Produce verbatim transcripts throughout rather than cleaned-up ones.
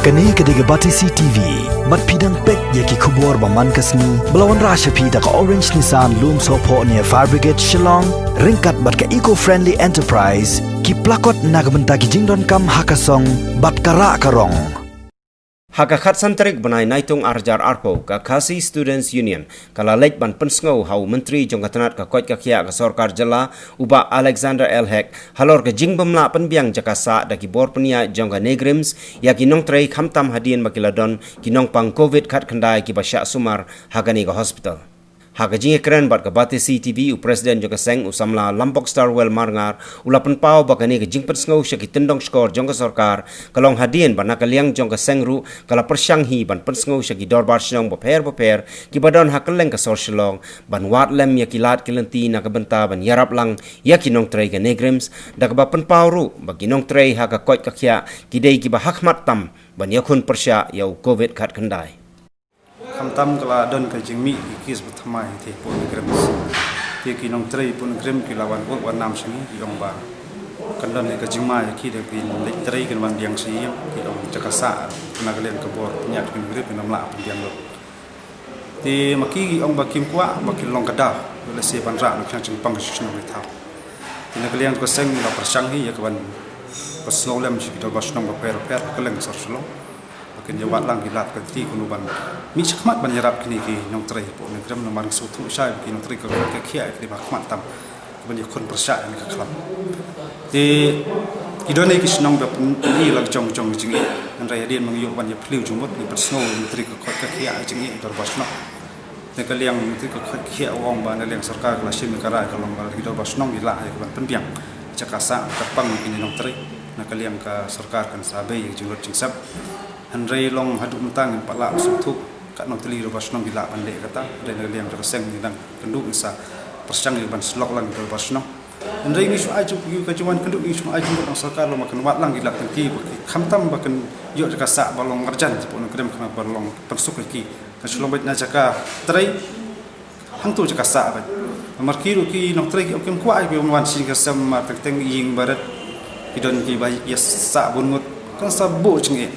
Kane ka dei ka Batesi T V. Bad phi dang peit ïa ki khubor ba man ka sngi ba la wanrah sha phi da ka Orange Nissan Lumsohphoh near Fire Brigade Shillong, ryngkat bad ka Eco Friendly Enterprise, ki plakot na ka bynta ki jingdonkam ha ka song bad ka rah ka rong. Ha ka khatsan tarik bnai Naitung arhajar arphew, ka Khasi Students Union ka la leit ban pynsngew ha u Myntri jong ka tnat ka koit ka khiah ka sorkar jylla, u Bah Alexander L Hek, halor ka jingbymlah pynbiang jaka sah da ki bor pynïaid jong ka NEIGRIHMS ïa ki nongtrei, khamtam hadien ba ki la don ki nongpang covid khatkhyndai kiba shah sumar ha kane ka hospital. Ha ka jingïakren bad ka Batesi T V, u President jong ka seng, u samla Lambok Starwell Marngar, u la pynpaw ba kane ka jingpynsngew sha ki tyndong shkor jong ka sorkar ka long hadien ba na ka liang jong ka seng ruh ka la pyrshang hi ban pynsngew sha ki dorbar shnong bapher bapher kiba don ha kylleng ka sor Shillong, ban wad lem ïa ki lad ki lynti na ka bynta ban ïarap lang ïa ki nongtrei ka NEIGRIHMS, da kaba pynpaw ruh ba ki nongtrei ha ka koit ka khiah ki dei kiba hakhmat tam ban ïakhun pyrshah ïa u covid khatkhyndai. Khamtam ka la don ka jingmih ki kes ba thymmai te hapoh NEIGRIHMS. Te ki nongtrei hapoh NEIGRIHMS ki la wan bud wan nam sha ngi, ki ong ba kan don ka jingma ïa ki da ki leit trei, kan wan biang sha ïing, ki ong jaka sah na ka liang ka bor pynïaid ka NEIGRIHMS kan ym lah pynbiang lut. Te ma ki ki ong ba kim kwah ba kin long ka daw, lehse ban rah na ka shnong jingpang ka shnong ri thaw. Te na ka liang ka seng la pyrshang hi ïa ka ban pynsngew lem sha ki dorbar shnong bapher bapher ha kylleng sor Shillong. Ba kin ïa wad lang ki lad ki lynti kumno ban mih shakhmat ban ïarap kine ki nongtrei hapoh NEIGRIHMS, namar ngi sngewthuh shai ba ki nongtrei ka koit ka khiah ki dei ba hakhmat tam ban ïakhun pyrshah ïa ka khlam. Te ki don hi ki shnong ba pyn-, pyni la ka jong jong ka jingeh. Hynrei hadien ba ngi ïoh ban ïa phylliew jingmut, ngi pynsngew u Myntri ka koit ka khiah ka jingeh dorbar shnong. Na ka liang Myntri ka koit ka khiah u ong ba na liang sorkar ka la shim ïa ka rai, ka long ba ki dorbar shnong ki lah ïa ka ban pynbiang jaka sah kyrpang ïa kine nongtrei. Na ka liang ka sorkar kan sa bei ïa ka jinglut jingsep. Hynrei long haduh mynta ngim pat lah sngewthuh katno tylli dorbar shnong ki lah ban leh kata. Hynrei na ka liang jong ka seng ngi dang kynduh ngi sa pyrshang ïa ban slok lang dorbar shnong. Hynrei ngi shu ai jingkynduh, ka jingwan kynduh ngi shu ai jingkynduh na sorkar long ba kan wad lang ki lad ki lynti ba ki khamtam ba kan ïoh jaka sah ba long marjan hapoh NEIGRIHMS khnang ba long pynsuk ïa ki. Kan shu long beit na jaka trei hangto jaka sah beit. Namar ki ruh ki nongtrei ki ong kim kwah ïa ki ban wan sha ka sem, mar teng teng ïing barit, ki don kiba ïa sah bun ngut, kan sa buh jingeh.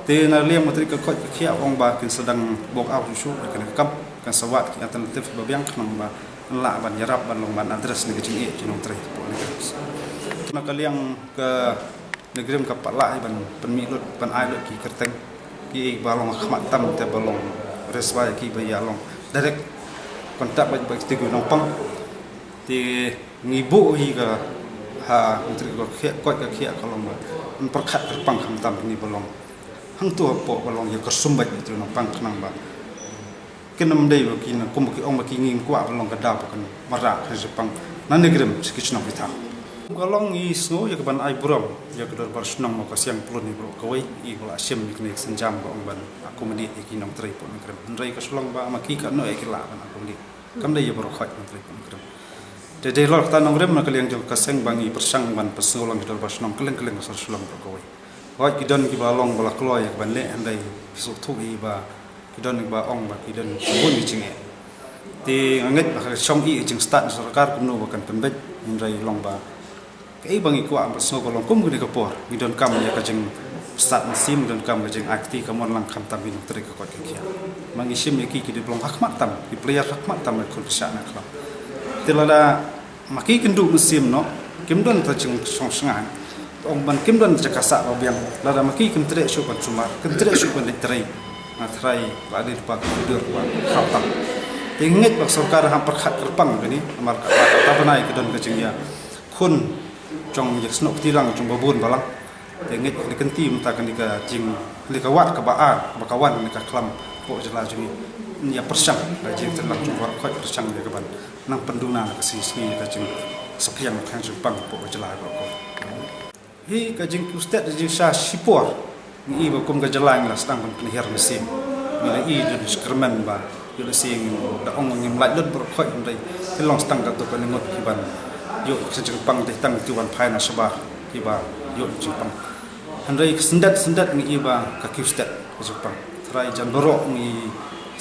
Te na liang Myntri ka koit ka khiah u ong ba kin sa dang bok aw shuh shuh ïa kane ka kam, kan sa wad ki alternative ba biang khnang ba kan lah ban ïarap ban long ban address ïa ka jingeh jong ki nongtrei hapoh NEIGRIHMS. Na ka liang ka NEIGRIHMS ka pat lah hi ban pynmih lut, ban ai lut ki kyrteng kiei ba long hakhmat tam te ba long rescue, kiba ïa long direct contact bad, bad kito ki nongpang. Te ngi buh hi ka ha Myntri ka koit ka khiah, koit ka khiah ka long ba yn pyrkhat kyrpang khamtam kine ba long hangto hapoh ba long ïa kyrsum bad kito ki nongpang khnang ba kin ym dei ba kin kum ba ki ong ba ki ngim kwah ba long ka daw ba kan wanrah ka jingpang na NEIGRIHMS sha ki shnong ki thaw. Ka long ngi sngew ïa ka ban ai burom ïa ka dorbar shnong, ma ka siang plun hi baroh kawei, i ba la shim ïa kane ka sienjam ba ong ban accommodate ïa ki nongtrei hapoh NEIGRIHMS. Hynrei ka shu long ba ma ki katno ïa ki lah ban accommodate. Kam dei ïa baroh khoit nongtrei hapoh NEIGRIHMS. Te dei halor kata nongrim na ka liang jong ka seng ba ngi pyrshang ban pynsngew lang ki dorbar shnong kylleng kylleng ka sor Shillong baroh kawei. Hooid ki don kiba long ba la kloi ïa ka ban leh, hynrei phi sngewthuh hi ba ki don kiba ong ba ki don bun ki jingeh. Te nga ngeit ba ka shong i jingstad na sorkar kumno ba kan pynbeit, hynrei long ba kaei ba ngi kwah ban pynsngew ka long kum kane ka por ngi donkam ïa ka jingstad mynsiem, ngi donkam ka jingai kti, ka mon lang khamtam ki nongtrei ka koit ka khiah. Ma ngi shim ïa ki, ki dei ba long hakhmat tam, ki player hakhmat tam ïa ka khun pyrshah na khlam. Te lada ma ki kin duh mynsiem noh, kim don ta jingshong shngaiñ. Ong ban kim don jaka sah ba biang. Lada ma ki kim treh shuh ban sumar, kim treh shuh ban leit trei, nga tharai la dei lypa ka dur ba khraw tam. Te ngeit ba sorkar ha pyrkhat kyrpang kane, namar ka, ka, ka bnai ka don ka jingïa khun jong ïa snoh kti lang jong ba bun balang. Te ngeit kane ka kynti mynta kane ka jing, kane ka wad kaba ar ba ka wan kane ka khlam hapoh jylla jong ngi. Ïa pyrshang ka jingtreilang jong baroh khoit, pyrshang ïa ka ban nang pynduna na ka sngi sngi ïa ka jingsuk ïa ka jingpang hapoh ka jylla baroh. Hi ka jingkiew stet, ka jingsha shipor. Ngi i ba kum ka jylla ngi la sdang ban pynhiar mynsiem. Ngi la i don skyrmen ba ïoh lehse ngim da ong ngim lait lut baroh khoit, hynrei ki long tang katto katne ngut kiban ïoh ka jingpang, dei tang ki wan phai na shabar kiba ïoh jingpang. Hynrei ka syndet syndet ngi i ba ka kiew stet ka jingpang. Tharai jan baroh ngi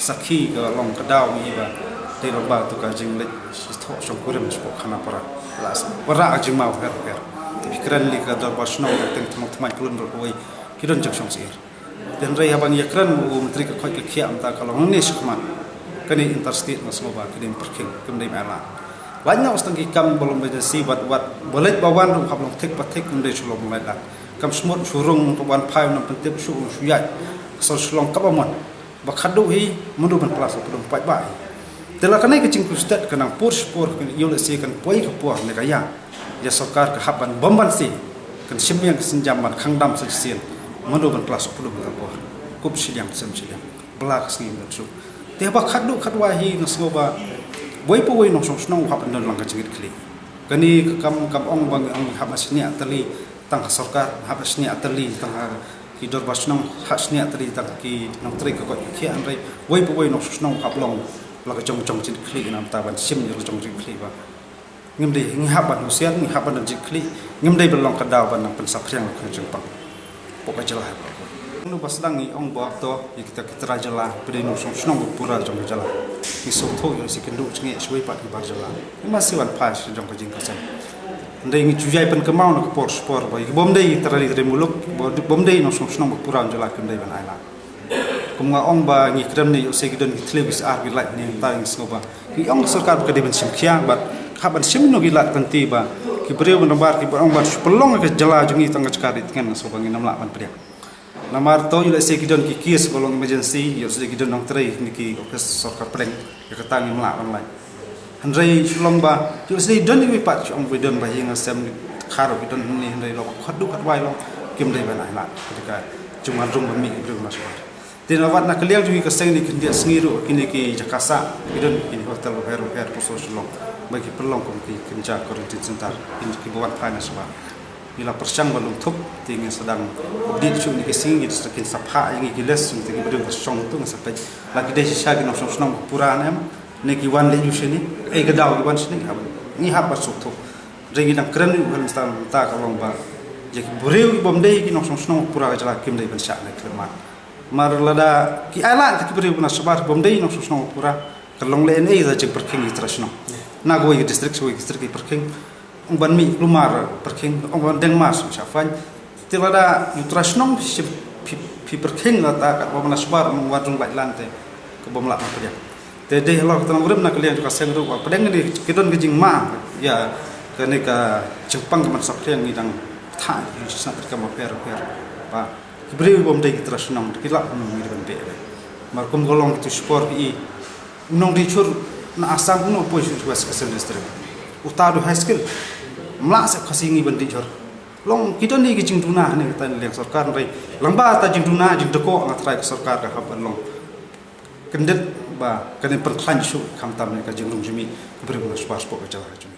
sakhi ka long ka daw ngi i ba dei long ba tu ka jingleit sha thoh shongkurim shapoh khana para. La sa para ka jingma bapher bapher. Te phi kren lei ka dorbar shnong, teng teng thymmai thymmai plun baroh kawei ki don jingshong syier. Te hynrei haba ngi ïakren u Myntri ka koit ka khiah mynta ka long ne shikmat. Kane interstate nga sngewbha ka dei pyrkhing, kam dei mela. Lait na u stang ki kam ba long emergency bad wat ba leit ba wan ruh hap long thik ba thik, kam dei shu long lait lait. Kam smut shu rung ba wan phai nam pyntip shu shu ïaid. Ka sor shu long kaba mon. Ba khadduh hi myndu ban plas u pdum paidbah hi. Te la kane ka jingkhuslai ka nang pur shipur ka ïoh lehse kan poi ka por ne ka ïa. Ïa sorkar ka hap ban bom ban si. Kan shim ïa ka sienjam ban khang dam sa shisien. Myndu ban plas u pdum ka por. Kup shiliang sem shiliang. Bla ka sngi ban suk. Te ba khadduh khadwai hi nga sngewbha. Wei pa wei nongshong shnong u hap ban don lang ka jingit khlieh. Kane ka kam kam ong ba ngi ong hap ban shniah tali tang ka sorkar, hap ban shniah tali tang ka ki dorbar shnong, hap shniah tali tang ki nongtrei ka koit ka khiah, hynrei wei pa wei nongshong shnong hap long la ka jong jong jingit khlieh, namta ban shim ïa la jong jingit khlieh ba ngim dei, ngi hap ban husiar, ngi hap ban jingit khlieh, ngim dei ban long ka daw ban nang pynsaphriang la ka jingpang. Pok ka jylla ha ka. Ngi ba sdang ngi ong ba to ïa kita ki trai jylla, phi dei nongshong shnong ba pura jong ka jylla. Ngi sngewthuh ïa si kynduh jingeh shawei pat ki bar jylla. Ngi ma si wan phai shi jong ka jingkasem. Hynrei ngi ju ïai pynkynmaw na ka por shi por ba ki bym dei trai ri muluk, ba bym dei nongshong shnong ba pura jylla kim dei ban ai lad. Kum nga ong ba ngi kren ne ïoh se ki don ki thliew ki sar ki lait ne ta ngi sngewbha. Ngi ong sorkar ba ka dei ban shim khia bad hap ban shim no ki lad kan ti ba ki briew ban bar ki ba ong ban shu pynlong ka jylla jong ngi tang ka jaka ri tngen, sngewbha ngin ym lah ban pdiang. Namar to ïoh lehse ki don ki case ba long emergency, ïoh lehse ki don nongtrei ne ki office sorkar pdeng, ïa kata ngim lah ban lait. Hynrei shu long ba ïoh lehse don iwei pat shu ong ba don ba hi nga sem ni kharo ki don ni, hynrei long khadduh khadwai long kim dei ban ai lad. Kata ka jingwan rung ban mih ki briew na shuwa. Te na wat na ka liang jong ki ka seng ne khyndiat sngi ruh kine ki jaka sah ki don kine hotel bapher bapher pyrshah Shillong ba ki pynlong kum ki kynja quarantine center, ki ba wan phai na shuwa. Ngi la pyrshang ba lum thup, te ngin sa dang update shuh ne ki sngi, ngin sa kin sa phah ïa ngi ki list jong ki briew ba shong tu, ngin sa peit la ki dei shisha ki nongshong shnong ba pura ne em, ne ki wan leit ïa shane, ei ka daw ki wan shane, ngi hap ban suk thup. Hynrei ngi dang kren ïa u hel mynta, mynta ka long ba ïa ki briew ki bym dei ki nongshong shnong ba pura ka jylla kim dei ban shah ne khlem mat. Mar lada ki ai lad ki briew na shabar bym dei nongshong shnong ba pura, ka long lehse da jingpyrkhing ïa u trai shnong. Na kawei ka district, kawei ka district ki pyrkhing. Ong ban mih kulmar pyrkhing, ong ban deng mar sha fain. Te lada u trai shnong phi, phi, phi pyrkhing la ta katba na shabar ong wan rung lait lan te ka bym lah ban pdiang. Te dei halor ka tnat rim na ka liang jong ka seng ruh ba pdeng ne ki don ka jingma ïa kane ka jingpang ka ban saphriang, ngi dang thah ïa ki sna ka bapher bapher ba ki briew bym dei ki trai shnong ki lah ban ngi ban beh. Mar kum ka long tu spor ki i nongdih jhur na Assam kumno poi sha West Khasi Hills District. Uta u dei high skill. Mlah sep Khasi ngi ban dih jhur. Long ki don ne ki jingduna ne kata ne liang sorkar, hynrei lang ba ta jingduna jingdako nga trai ka sorkar ka hap ban long kyndit ba kane pynkhlaiñ shuh khamtam ne ka jingrung jingmih ki briew na shuwa shuwa ka jylla jong.